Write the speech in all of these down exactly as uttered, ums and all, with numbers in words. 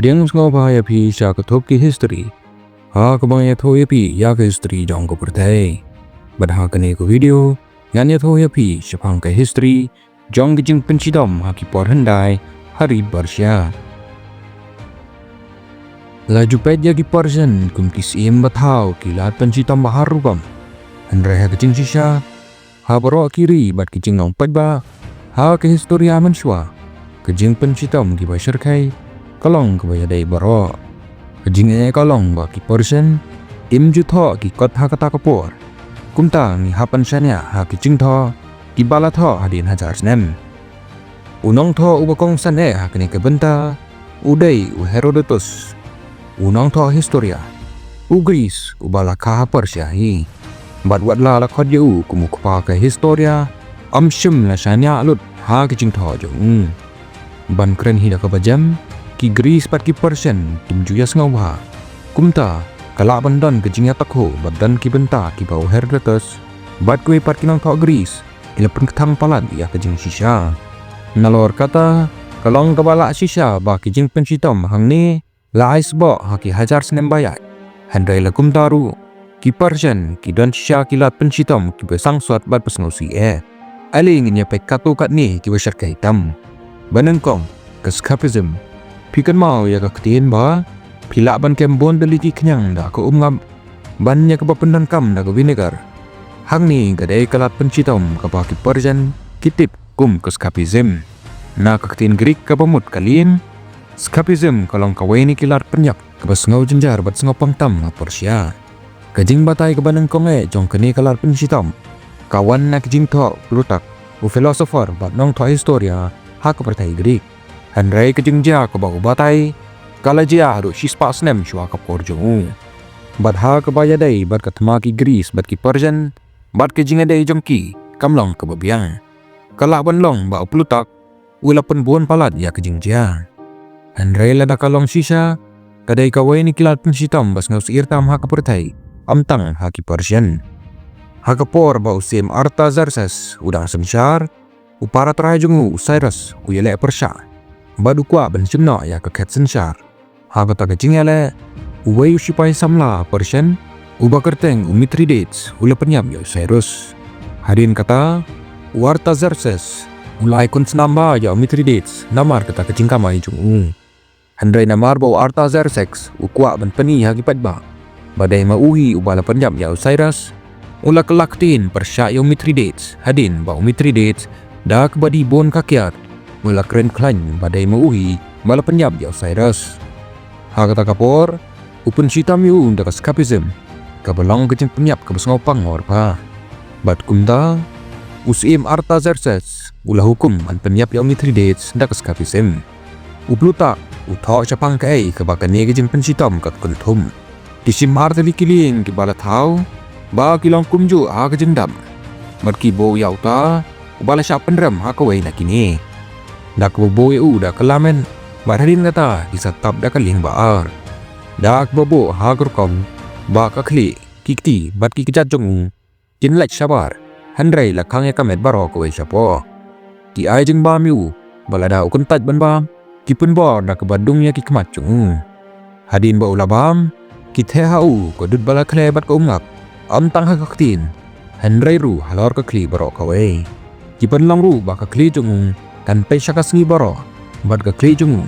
Ïeng sngewbha ïa phi sha ka thup ki history, ha kaba ngan ïathuh ïa phi ïa ka history jong ka pyrthei. Bad ha kane ka video ngan ïathuh ïa phi shaphang ka history jong ka jingpynshitom ha ki por hyndai ha ri Persia. La ju peit ïa ki Persian kum ki syiem ba thaw, ki lad pynshitom ba har rukom. Hynrei ha ka jingshisha, ha baroh ki ri bad ki jinglong paidbah ha ka historia mynshuwa, ka jingpynshitom kiba shyrkhei ka long kaba ïadei baroh. Ka jingeh ka long ba ki Persian kim ju thoh ki kot ha kata ka por. Kumta ngi hap ban shaniah ha ki jingthoh kiba la thoh hadien hajar snem. U nongthoh uba kongsan eh ha kane ka bynta u dei u Herodotus, u nongthoh historia u Greece uba la kha ha Persia hi. Bad wat la la khot ïa u kum u kpa ka historia, ym shym la shaniah lut ha ka jingthoh jong u. Ban kren hi da kaba jem, ki Greece bad ki Persian kim ju ïasngewbha. Kumta ka lah ban don ka jingïatakhuh bad don ki bynta kiba u Herodotus bad kiwei pat ki nongthoh Greece ki la pynkthang palat ïa ka jingshisha. Nalor kata, ka long kaba lah shisha ba ki jingpynshitom hangne la ai sboh ha ki hajar snem ba ïaid. Hynrei la kumta ruh, ki Persian ki don shisha ki lad pynshitom kiba sangsot bad ba sngewsih eh. Ale ngin ïa peit katto katne kiba shyrkhei tam. Ba nyngkong, ka Skhapism. Phi kynmaw ïa ka ktien ba phi lah ban kem bun tylli ki khñiang da ka umngap ban ïa kaba pyndonkam da ka vinegar. Hangne ka dei ka lad pynshitom kaba ki Persian ki tip kum ka Skhapism. Na ka ktien Greek kaba mut ka lien, Skhapism ka long kawei na ki lad pynïap kaba sngewjynjar bad sngewpang tam ha Persia. Ka jingbatai kaba nyngkong eh jong kane ka lad pynshitom ka wan na ka jingthoh u Plutarch, u philosopher bad nongthoh historia ha ka pyrthei Greek. Hynrei ka jingjia kaba u batai ka la jia haduh shispah snem shuwa ka por jong u. Bad ha kaba ïadei bad ka thma ki Greece bad ki Persian, bad ka jingïadei jong ki kam long kaba biang. Ka lah ban long ba u Plutarch u la pynbun palat ïa ka jingjia. Hynrei lada ka long shisha, ka dei kawei na ki lad pynshitom ba sngewsyier tam ha ka pyrthei, ym tang ha ki Persian. Ha ka por ba u Syiem Artaxerxes u dang synshar, u para trai jong u, u Cyrus, u ïaleh pyrshah bad u kwah ban shim noh ïa ka khet synshar. Ha kata ka jingïaleh, uwei u shipai samla Persian uba kyrteng u Mithridates u la pynïap ïa u Cyrus. Hadien kata, u Artaxerxes u la ai kunsnam bha ïa u Mithridates namar kata ka jingkamai jong u. Hynrei namar ba u Artaxerxes u kwah ban pyni ha ki paidbah ba dei ma u hi uba la pynïap ïa u Cyrus, u la kylla ktien pyrshah ïa u Mithridates, hadien ba u Mithridates da kaba die bun ka kiad u la kren khlaiñ ba dei ma u hi ba la pynïap ïa u Cyrus. Ha kata ka por, u pynshitom ïa u da ka Skhapism, kaba long ka jingpynïap kaba sngewpang mor bha. Bad kumta, u Syiem Artaxerxes u la hukum ban pynïap ïa u Mithridates da ka Skhapism. U Plutarch u thoh shaphang kaei kaba kane ka jingpynshitom ka kynthup. Ki shim artylli ki lieng kiba la thaw ba ki long kumjuh ha ka jingdap, bad ki buh ïa uta uba la shah pynrem ha kawei na kine. Da kaba buh ïa u da ka lamen, bad hadien kata ki sa tap da ka lieng ba ar. Da kaba buh ha ka rukom ba ka khlieh, ki kti bad ki kjat jong u kin lait shabar, hynrei la khang ïa ka met baroh kawei shapoh. Ki ai jingbam ïa u, ba lada u kyntait ban bam, ki pynbor da kaba dung ïa ki khmat jong u. Hadien ba u la bam, ki theh ha u ka dud ba la khleh bad ka umngap, ym tang ha ka ktien, hynrei ruh halor ka khlieh baroh kawei. Ki pynlong ruh ba ka khlieh jong u kan pei sha ka sngi baroh, bad ka khlieh jong u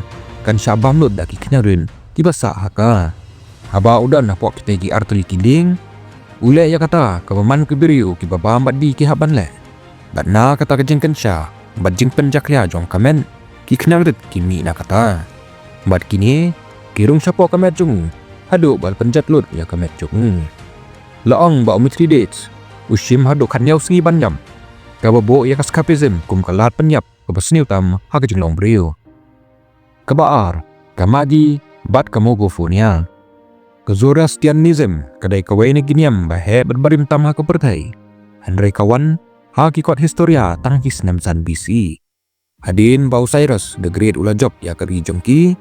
kan shah bam lut da ki khñiang rit kiba sah ha ka. Haba u don hapoh kita ki artylli ki lieng, u leh ïa kata kaba man ki briew kiba bam bad die ki hap ban leh. Bad na kata ka jingkynsha bad jingpynjakhlia jong ka met, ki khñiang rit ki mih na kata. Bad kine ki rung shapoh ka met jong u haduh ba la pynjot lut ïa ka met jong u. La ong ba u Mithridates u shim haduh khatñiew sngi ban ïap, kaba buh ïa ka Skhapism kum ka lad pynïap kaba sniew tam ha ka jinglong briew. Kaba ar, ka Magi bad ka Mogophonia. Ka Zoroastrianism ka dei kawei na ki niam ba heh bad barim tam ha ka pyrthei. Hynrei ka wan ha ki kot historia tang ha ki snem san B C. Hadien ba u Cyrus the Great u la jop ïa ka ri jong ki,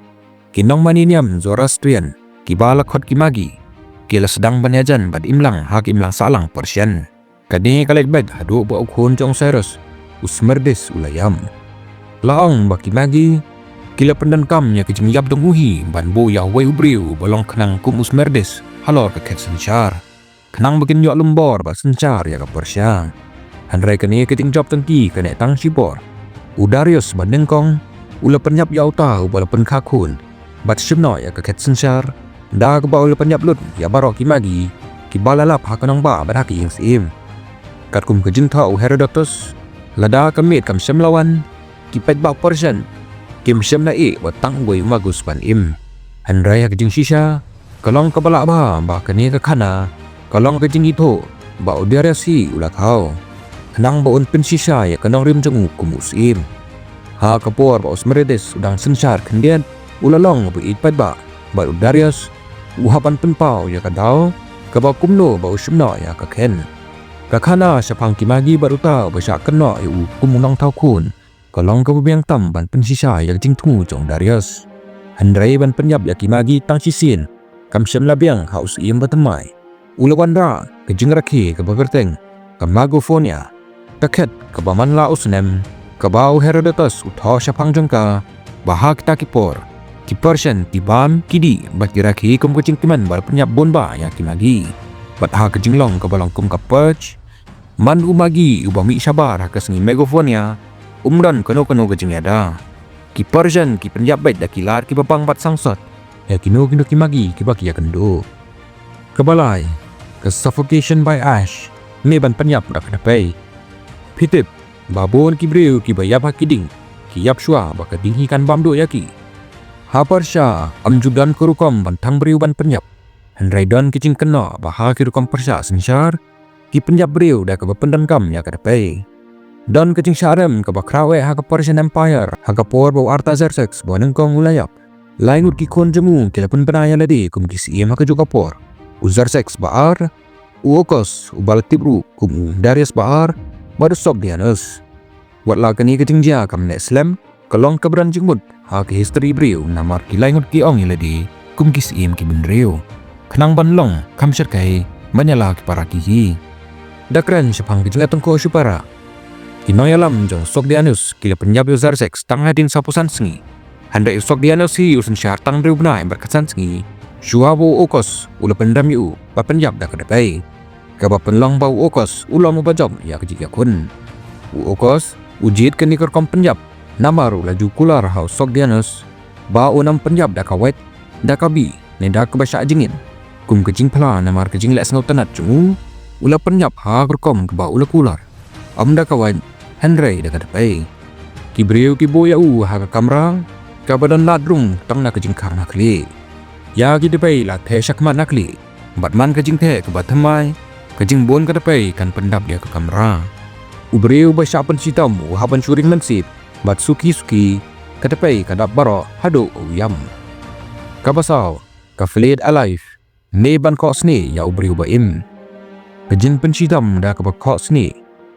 ki nongmane niam Zoroastrian kiba la khot ki Magi ki la sdang ban ïajan bad imlang ha ka imlang sahlang Persian. Kane ka leit beit haduh ba u khun jong u Cyrus, u Smerdis, u la ïam. La ong ba ki Magi ki la pyndonkam ïa ka jingïap dong u hi ban buh ïa uwei u briew uba long khnang kum u Smerdis halor ka khet synshar, khnang ba kin ïoh lum bor bad synshar ïa ka Persia. Hynrei kane ka jingjop tang ki ka neh tang shipor. U Darius ba nyngkong u la pynïap ïa uta uba la pynkha khun bad shim noh ïa ka khet synshar, da kaba u la pynïap lut ïa baroh ki Magi kiba la lap ha ka nongbah bad ha ka ïing syiem. Katkum ka jingthoh u Herodotus, lada ka miet kam shym la wan, ki paidbah Persian kim shym la ïeh ba tang uwei u Magus ban im. Hynrei ha ka jingshisha, ka long kaba lah bha ba kane ka khana ka long ka jingithuh ba u Darius hi u la thaw, khnang ba un pynshisha ïa ka nongrim jong u kum u syiem. Ha ka por ba u Smerdis u dang synshar khyndiat, u la long uba ïeit paidbah bad u Darius u hap ban pynpaw ïa ka daw kaba kumno ba u shim noh ïa ka khet. Ka khana shaphang ki Magi bad uta uba shah kynnoh ïa u kum u nongthaw khun ka long kaba biang tam ban pynshisha ïa ka jingthmu jong u Darius. Hynrei ban pynïap ïa ki Magi tang shisien kam shym la biang ha u syiem ba thymmai. U la wanrah ka jingrakhe kaba kyrteng ka Magophonia, ka khet kaba man la u snem, kaba u Herodotus u thoh shaphang jong ka ba ha kita ki por ki Persian ki bam, ki dih bad ki rakhe kum ka jingkmen ba la pynïap bun bah ïa ki Magi. Bad ha ka jinglong kaba long kum ka purge, man u Magi uba mih shabar ha ka sngi Magophonia, um don kano kano ka jingïada. Ki Persian ki pynïap beit da ki lad kiba bang bad sangsot ïa kino kino ki Magi kiba ki ïakynduh. Kaba lai, ka suffocation by ash, ne ban pynïap da ka dpei. Phi tip ba bun ki briew kiba ïap ha ki dieng ki ïap shuwa ba ka dieng hi kan bam duh ïa ki. Ha Persia ym ju don ka rukom ban thang briew ban pynïap. Hynrei don ki jingkynnoh ba ha ki rukom pyrshah synshar ki pynïap briew da kaba pyndonkam ïa ka dpei. Don ka jingshah rem kaba khraw eh ha ka Persian Empire ha ka por ba u Artaxerxes ba nyngkong u la ïap. Lai ngut ki khun jong u ki la pynbna ïa lade kum ki syiem ha kajuh ka por: u Xerxes ba ar, u Okus uba la tip ruh kum u Darius ba ar, bad u Sogdianus. Wat la kane ka jingjia kam neh slem, ka long kaba don jingmut ha ka history briew namar ki lai ngut ki ong ïa lade kum ki syiem ki bynriew, khnang ban long kham shyrkhei ban ïa la ki para ki hi. Da kren shaphang ka jingleh tyngkhuh shipara, ki nongïalam jong u Sogdianus ki la pynïap ïa u Xerxes tang hadien sawphew san sngi. Hynrei u Sogdianus hi u synshar tang hynriew bnai bad khatsan sngi shuwa ba u Okus u la pynrem ïa u ba pynïap da ka dpei, kaba pynlong ba u Okus u long uba jop ïa ka jingïakhun. U Okus u jied kane ka rukom pynïap namar u la ju kular ha u Sogdianus ba un ym pynïap da ka wait, da ka bih, ne da kaba shah jingit. Kum ka jingphla namar ka jingleh sngewtynnat jong u, u la pynïap ha ka rukom kaba u la kular, ym da ka wait, hynrei da ka dpei. Ki briew ki buh ïa u ha ka kamra kaba don lad rung tang na ka jingkhang ha khlieh. Ïa ki dpei la theh shakhmat na khlieh, bad man ka jingtheh kaba thymmai, ka jingbun ka dpei kan pyndap ïa ka kamra. U briew ba shah pynshitom u hap ban shu ring mynsiem bad suki suki, ka dpei ka dap baroh haduh u ïam. Kaba saw, ka flayed alive, ne ban khohsnieh ïa u briew ba im. Ka jingpynshitom da kaba khohsnieh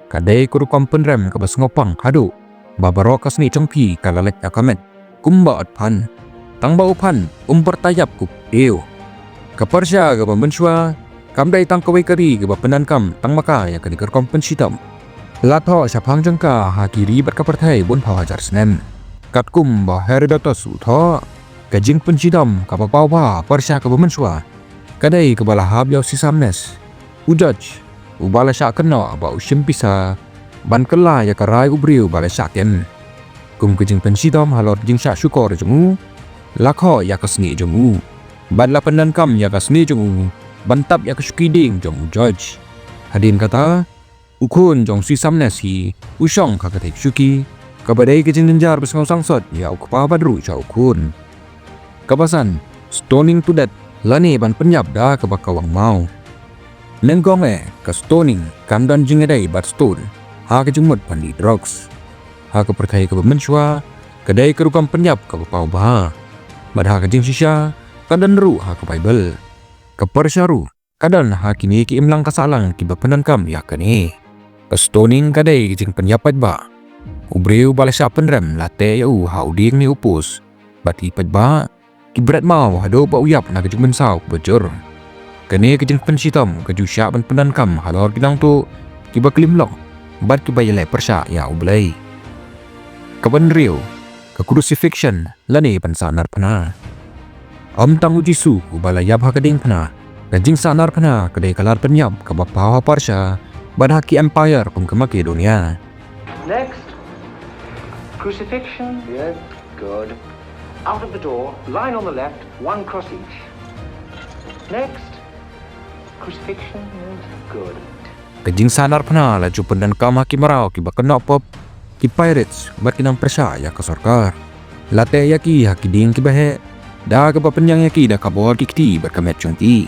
ka dei ka rukom pynrem kaba sngewpang haduh ba baroh ka snieh jong phi ka la leit na ka met kumba u phan. Tang ba u phan um pyrta ïap kum u briew. Ka Persia kaba mynshuwa kam dei tang kawei ka ri kaba pyndonkam tang ma ka ïa kane ka rukom pynshitom. La thoh shaphang jong ka ha ki ri bad ka pyrthei bun phew hajar snem. Katkum ba u Herodotus u thoh, ka jingpynshitom kaba paw bha ha Persia kaba mynshuwa ka dei kaba la hap ïa u Sisamnes, u judge uba la shah kynnoh ba u shim pisa ban kylla ïa ka rai u briew ba la shah kem. Kum ka jingpynshitom halor ka jingshah shukor jong u, la khoh ïa ka snieh jong u bad la pyndonkam ïa ka snieh jong u ban tap ïa ka shuki dieng jong u judge. Hadien kata, u khun jong u Sisamnes hi u shong ha ka thik shuki, kaba dei ka jingjynjar ba sngew sangsot ïa u kpa bad ruh sha u khun. Kaba san, stoning to death lane ban pynïap da kaba kawang maw. Nyngkong eh, ka stoning kam don jingïadei bad stone ha ka jingmut ban lih drugs. Ha ka pyrthei kaba mynshuwa, ka dei ka rukom pynïap kaba paw bha. Bad ha ka jingshisha, ka don ruh ha ka Baibl. Ka Persia ruh ka don ha kine ki imlang ka sahlang kiba pyndonkam ïa kane. Ka stoning ka dei ka jingpynïap paidbah. U briew ba la shah pynrem la teh ïa u ha u dieng ne u post, bad ki paidbah ki bret maw haduh ba u ïap na ka jingpynsaw kaba jur. Kane ka jingpynshitom ka ju shah ban pyndonkam halor ki nongtuh kiba klim lok bad kiba ïaleh pyrshah ïa U Blei. Kaba hynriew, ka crucifixion lane ban sahnarphna. Ym tang u Jisu uba la ïap ha ka diengphna, ka jingsahnarphna ka dei ka lad pynïap kaba paw ha Persia bad ha ki empire kum ka Makedonia. Next. Crucifixion. Yes, good. Out of the door, line on the left, one cross each. Next. Crucifixion. Yes, good. Ka jingsahnarphna la ju pyndonkam ha ki mraw kiba kynnoh pop, ki pirates bad ki nongpyrshah ïa ka sorkar. La teh ïa ki ha ki dieng kiba heh da kaba pynïang ïa ki da ka bor ki kti bad ka met jong ki.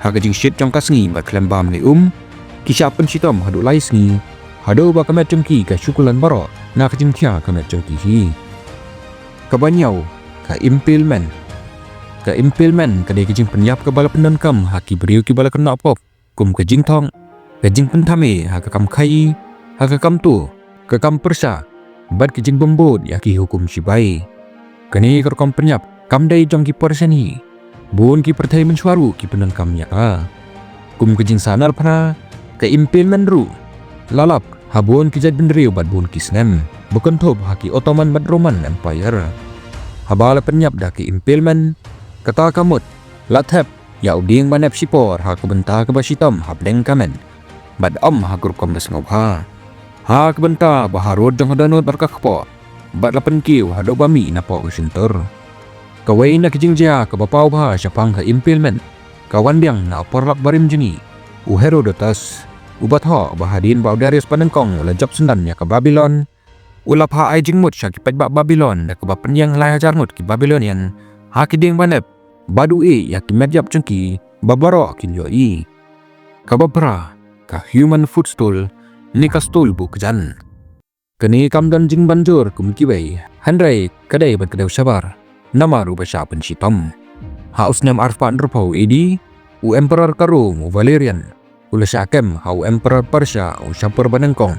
Ha ka jingshit jong ka sngi bad khlem bam ne um, ki shah pynshitom haduh lai sngi, haduh ba ka met jong ki ka shu kulan baroh na ka jingkhia ka met jong ki hi. Kaba hynñiew, ka impalement. Ka impalement ka dei ka jingpynïap kaba la pyndonkam ha ki briew kiba la kynnoh pop kum ka jingthok, ka jingpynthame ha ka kam khaii, ha ka kam tuh, ka kam pyrshah bad ka jingbym bud ïa ki hukum shipai. Kane ka rukom pynïap kam dei jong ki por shane, bun ki pyrthei mynshuwa ruh ki pyndonkam ïa ka. Kum ka jingsahnarphna, ka impalement ruh la lap ha bun ki jaitbynriew bad bun ki snem, ba kynthup ha ki Ottoman bad Roman Empire. Haba la pynïap da ka impalement, kata ka mut la thep ïa u dieng ba nep shipor ha ka bynta kaba shitom ha pdeng ka met bad ym ha ka rukom ba sngewbha, ha ka bynta ba harud jong ka dohnud bad ka kpoh, bad la pynkiew haduh ba mih napoh ka shyntur. Kawei na ki jingjia kaba paw bha shaphang ka impalement ka wan biang na u paralok barim jong ngi, u Herodotus, uba thoh ba hadien ba u Darius banyngkong u la jop syndon ïa ka Babilon, u la phah ai jingmut sha ki paidbah Babilon da kaba pynïeng lai hajar ngut ki Babylonian ha ki dieng ba nep bad u ïeh ïa ki met ïap jong ki ba baroh kin ïohi. Kaba phra, ka human footstool ne ka stool buh kjat. Kane kam don jingbanjur kum kiwei, hynrei ka dei ban kdew shabar namar uba shah pynshitom. Ha u snem arspah hynriewphew A D, u emperor ka Rome u Valerian u la shah kem ha u emperor Persia u Shapur banyngkong,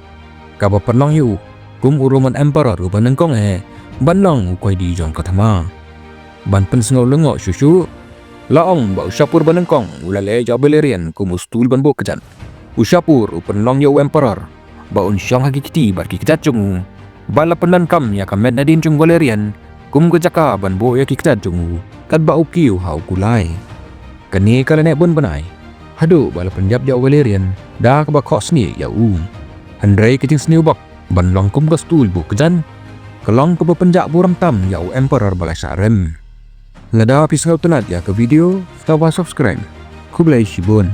kaba pynlong ïa u kum u Roman emperor uba nyngkong eh ban long u koidi jong ka thma. Ban pynsngew lyngngoh shuh shuh, la ong ba u Shapur banyngkong u la leh ïa u Valerian kum u stool ban buh kjat. U Shapur u pynlong ïa u emperor ba un shong ha ki kti bad ki kjat jong u, ba la pyndonkam ïa ka met nadien jong u Valerian kum ka jaka ban buh ïa ki kjat jong u katba u kiew ha u kulai. Kane ka la neh bun bnai haduh ba la pynïap ïa u Valerian da kaba khohsniew ïa u. Hynrei ka jingsniew bok ban long kum ka stool buh kjat ka long kaba pynjah burom tam ïa u emperor ba la shah rem. Lada phi sngewtynnat ïa ka video, sngewbha subscribe. Khublei shibun.